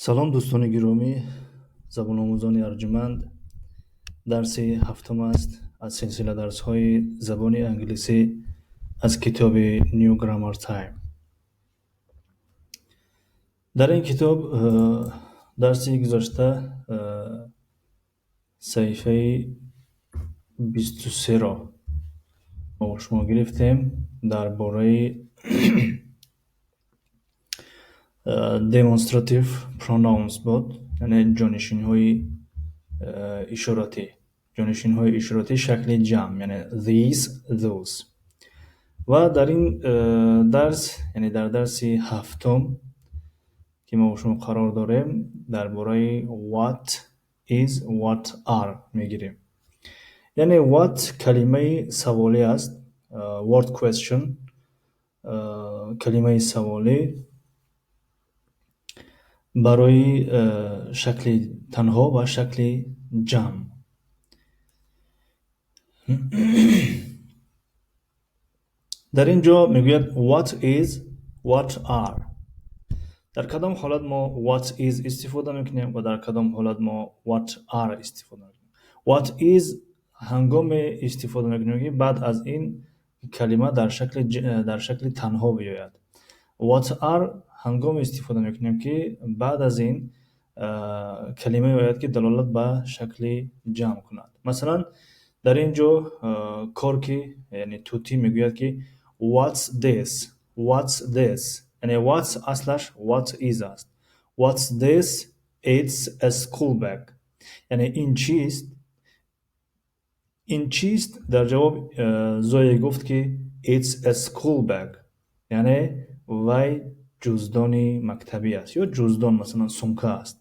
Салом, дӯстони гиромӣ, забономӯзони арҷманд. Дарси ҳафтум аст аз силсила дарсҳои забони англисӣ аз китоби New Grammar Time. Дар ин китоб дарси гузашта саҳифаи 23-ро мо шумо гирифтем, дар бораи demonstrative pronouns буд, яъне ҷонишинҳои ишоратӣ, ҷонишинҳои ишоратӣ шакли ҷамъ, яъне these, those. Ва дар ин дарс, яъне дар дарси ҳафтум, ки мо шумо қарор дорем, дар бораи what is, what are мегирем. Яъне what калимаи саволӣ аст, word question, калимаи саволӣ барои шакли танҳо ва шакли ҷамъ. Дар ин ҷо мегӯяд what is, what are. Дар кадом ҳолат мо what is истифода мекунем ва дар кадом ҳолат мо what are истифода мекунем? What is ҳангоме истифода мекунем, ки баъд аз ин калима дар шакли танҳо биёяд. What are ҳангоме истифода мекунем, ки баъд аз ин калимае ояд, ки далолат ба шакли ҷамъ кунад. Масалан, дар ин ҷо Корки, яъне тӯтӣ, мегӯяд, ки "What's this? What's this?" Яъне what's аслаш what is аст. "What's this? It's a school bag." Яъне ин чист? Ин чист? Дар ҷавоб Зое гуфт, ки "It's a school bag", яъне вай ҷуздони мактабӣ аст ё ҷуздон, масалан, сумка аст.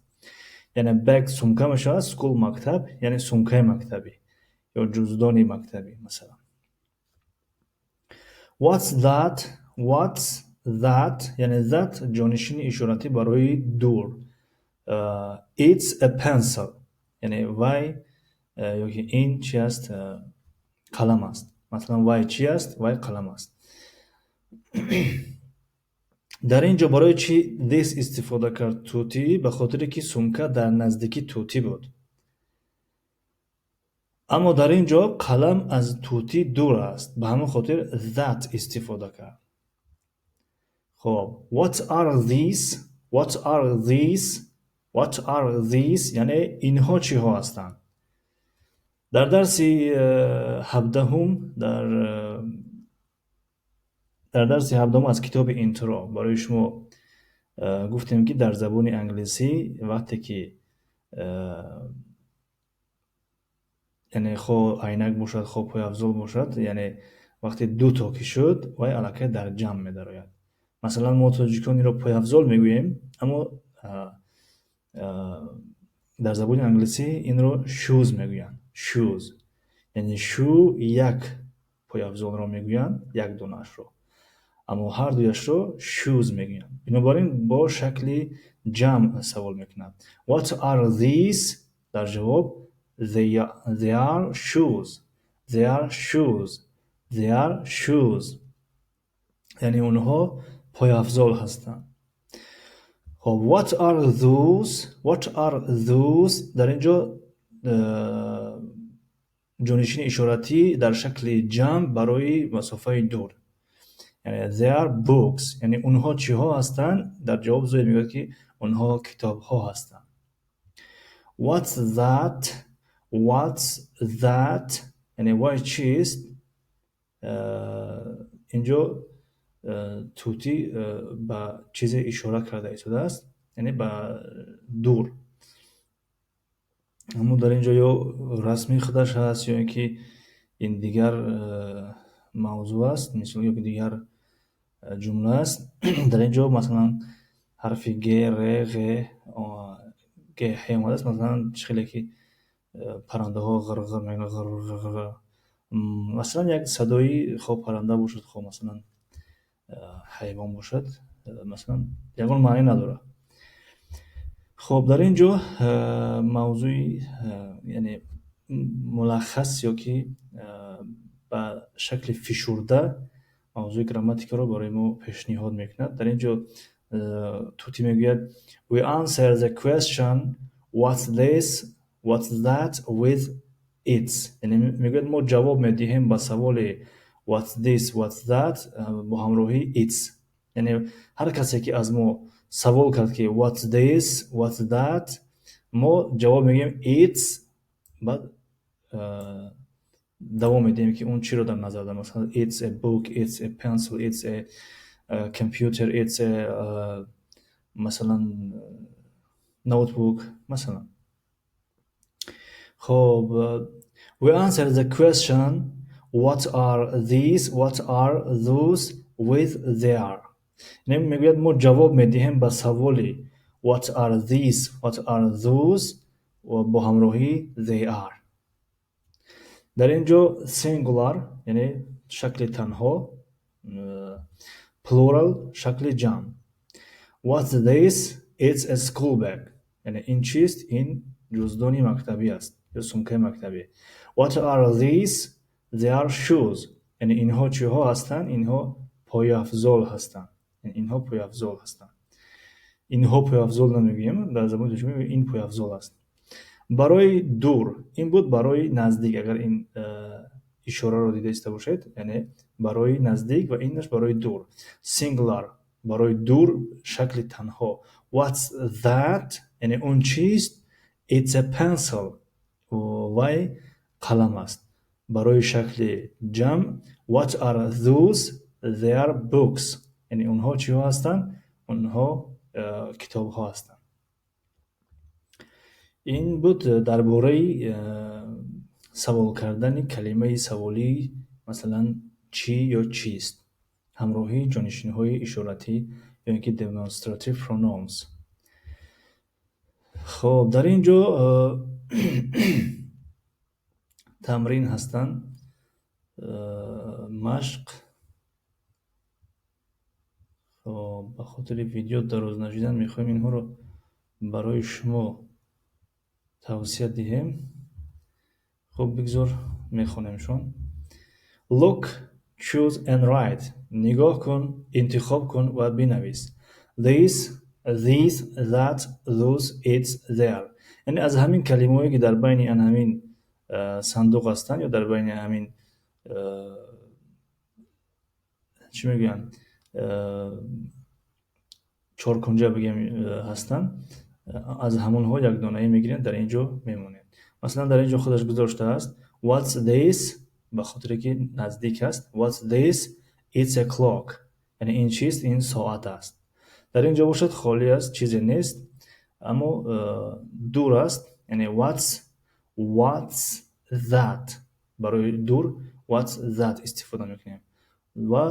Яъне bag сумка мешавад, school мактаб, яъне сумкаи мактабӣ ё ҷуздони мактабӣ, масалан. What's that? What's that? Яъне that ҷонишини ишоратӣ барои дур. It's a pencil. Яъне вай ёки ин чи аст? Қалам аст. Масалан, вай чи аст? Вай қалам аст. Дар ин ҷо барои чӣ this истифода кард тӯтӣ? Ба хотире ки сумка дар наздики тӯтӣ буд. Аммо дар ин ҷо қалам аз тӯтӣ дур аст, ба ҳамин хотир that истифода кард. Хоб, what are these? What are these? What are these? Яъне инҳо чиҳо ҳастанд? Дар дарси 17-ум, дар дарси 17-ум аз китоби Intro барои шумо гуфтем, ки дар забони англисӣ вақте ки яъне хо айнак бошад, хо пойафзол бошад, яъне вақте дуто ки шуд, вай аллакай дар ҷамъ медарояд. Масалан, мо тоҷикон инро пойафзол мегӯем, аммо дар забони англисӣ инро shoes мегӯянд. Shoes, яъне shoe як пойафзолро мегӯянд, як донаашро, аммо ҳар дуяшро shoes мегӯянд. Бинобар ин бо шакли ҷамъ савол мекунад: "What are these?" Дар ҷавоб: They are shoes. They are shoes. They are shoes." Яъне онҳо пойафзол ҳастанд. Хоб, what are those? What are those? Дар ин ҷо ҷонишини ишоратӣ дар шакли ҷамъ барои масофаи дур, яъне they are books. Яъне онҳо чиҳо ҳастанд? Дар ҷавоб Зоя мегӯяд, ки онҳо китобҳо ҳастанд. What's that? What's that? Яъне вай чист? Инҷо тӯтӣ ба чизе ишора карда истодааст, яъне ба дур. Аммо дар ин ҷо ё расми худаш ҳаст, ё ин ки ин дигар мавзӯъ аст, мисол, ё ки дигар ҷумла аст. Дар ин ҷо, масалан, ҳарфи г, р, ғ, г, ҳ омадааст. Масалан, чӣ хеле ки паррандаҳо ғир-ғир мекунанд, ғир-ғир, масалан, як садои хо парранда бошад, хо, масалан, ҳайвон бошад, масалан, ягон маъне надорад. Хоб, дар ин ҷо мавзӯи, яъне мулаххас ё ки ба шакли фишурда мавзӯи грамматикаро барои мо пешниҳод мекунад. Дар ин ҷо Тути мегӯяд: "We answer the question 'What's this? What's that?' with 'it's'." Яъне мегӯяд, мо ҷавоб медиҳем ба саволи "What's this? What's that?" Бо ҳамроҳии "it's". Яъне ҳар касе, ки аз мо савол кард, ки "What's this? What's that?", мо ҷавоб мегӯем "it's", баъд давом медиҳем, ки он чиро дар назар дорад. Масалан, it's a book, it's a pencil, it's a computer, it's a, масалан, notebook, масалан. Хоб, we answer the question "What are these? What are those?" with "they are". Яъне мегӯяд, мо ҷавоб медиҳем ба саволи "What are these? What are those?" бо ҳамроҳии "they are". Дар ин ҷо singular, яъне шакли танҳо, plural, шакли ҷамъ. What's this? It's a school bag. Яъне ин чист? Ин ҷуздони мактабӣ аст ё сумкаи мактабӣ. What are these? They are shoes. Яъне инҳо чиҳо ҳастанд? Инҳо пойафзол ҳастанд. Инҳо пойафзол ҳастанд. Инҳо пойафзол намегӯем, дар забони тоҷикӣ мегӯем ин пойафзол аст. Барои дур, ин буд барои наздик, агар ин ишораро дида иста бошед, яъне барои наздик ва инаш барои дур. Singular, барои дур, шакли танҳо. What's that? Яъне он чист? It's a pencil. Вай қалам аст. Барои шакли ҷамъ: What are those? They are books. Яъне онҳо чиҳо ҳастанд? Онҳо китобҳо ҳастанд. Ин буд дар бораи савол кардани калимаи саволӣ, масалан, чӣ ё чист, ҳамроҳии ҷонишинҳои ишоратӣ ё ин ки demonstrative pronouns. Хоб, дар ин ҷо тамрин ҳастанд, машқ. Хоб, ба хотири видео дароз нашидан мехоҳем инҳоро барои шумо тавсия диҳем. Хуб, бигзор мехонемшон. Look, choose and write. Нигоҳ кун, интихоб кун ва бинавис. This, these, that, those, it's, they are. Яъне аз ҳамин калимаҳое, ки дар байни ан ҳамин сандуқ ҳастанд ё дар байни ҳамин, чӣ мегӯянд, чоркунҷа бигем, ҳастанд, аз ҳамонҳо як донае мегирем, дар ин ҷо мемонем. Масалан, дар ин ҷо худаш гузоштааст "What's this?" Ба хотире ки наздик аст. What's this? It's a clock. Яъне ин чист? Ин соат аст. Дар ин ҷо бошад, холӣ аст, чизе нест, аммо дур аст. Яъне what's that? Барои дур "what's that" истифода мекунем ва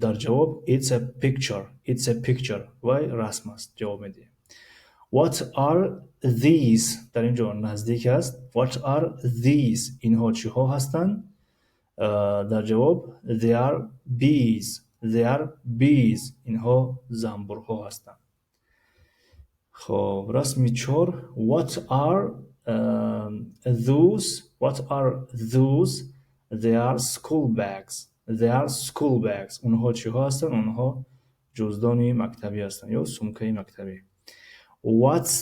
дар ҷавоб "It's a picture". It's a picture. Вай расм аст, ҷавоб медиҳем. What are these? Дар ин ҷо наздик аст. What are these? Инҳо чиҳо ҳастанд? Дар ҷавоб "They are bees". They are bees. Инҳо занбурҳо ҳастанд. Хоб, расми чор. What are those? What are those? They are school bags. They are school bags. Онҳо чиҳо ҳастанд? Онҳо ҷуздони мактабӣ ҳастанд ё сумкаи мактабӣ. What's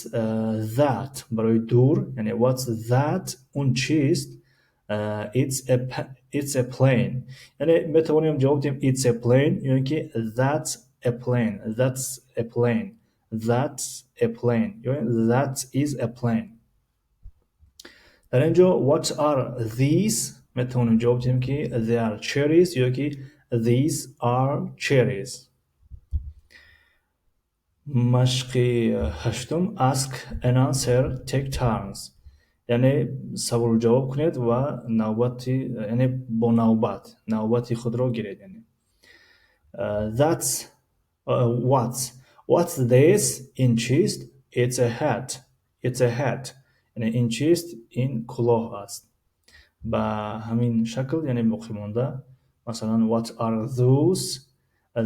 that? Барои дур, яъне what's that? Он чист? It's a plane. Яъне метавонем ҷавоб диҳем "It's a plane" ё ин ки "That's a plane". That's a plane. That's a plane. Ё that is a plane. Дар ин ҷо what are these? Метавонем ҷавоб диҳем, ки "They are cherries" ё ки "These are cherries". Машқи ҳаштум: Ask and answer, take turns. Яъне саволу ҷавоб кунед ва навбати, яъне бо навбат навбати худро гиред. Яъне that's what's this? Ин чист? It's a hat. It's a hat. Яъне ин чист? Ин кулоҳ аст. Ба ҳамин шакл, яъне боқимонда, масалан, what are those?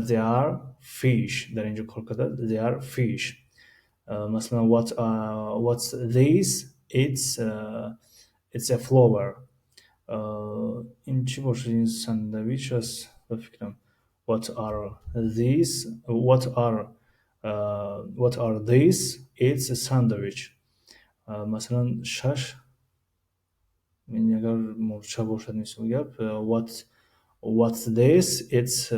They are fish. Дар ин ҷо кор карда "they are fish". Масалан, what's this? It's a flower. Ин чӣ бошад? Ин сандвич аст, ба фикрам. What are these? What are What are these? It's a sandwich. Масалан, шаш агар мурча бошад, мисол гап, what's this? It's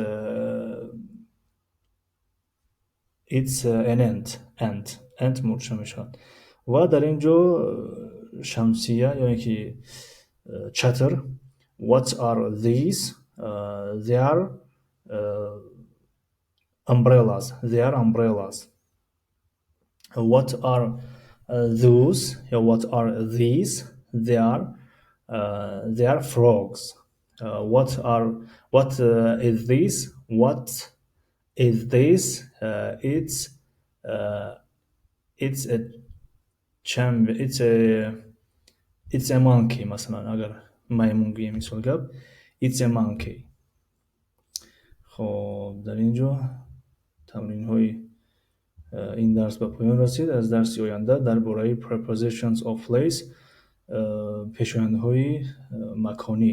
an ant. Ant. Ant мурча мешавад. Ва дар ин ҷо шамсия ё ин ки чатр. What are these? They are umbrellas. They are umbrellas. What are those? What are these? They are frogs. What is this? What is this? It's a monkey. Масалан, агар маймун гӯем, мисол гап, it's a monkey. Хоб, дар ин ҷо тамринҳои ин дарс ба поён расид. Аз дарси оянда дар бораи prepositions of place, пешояндҳои маконӣ,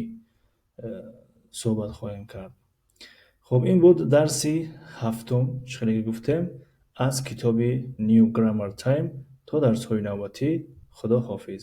суҳбат хоҳем кард. Хуб, ин буд дарси ҳафтум, чӣ хеле гуфтем, аз китоби New Grammar Time. То дарсҳои навбатӣ, худо ҳофиз.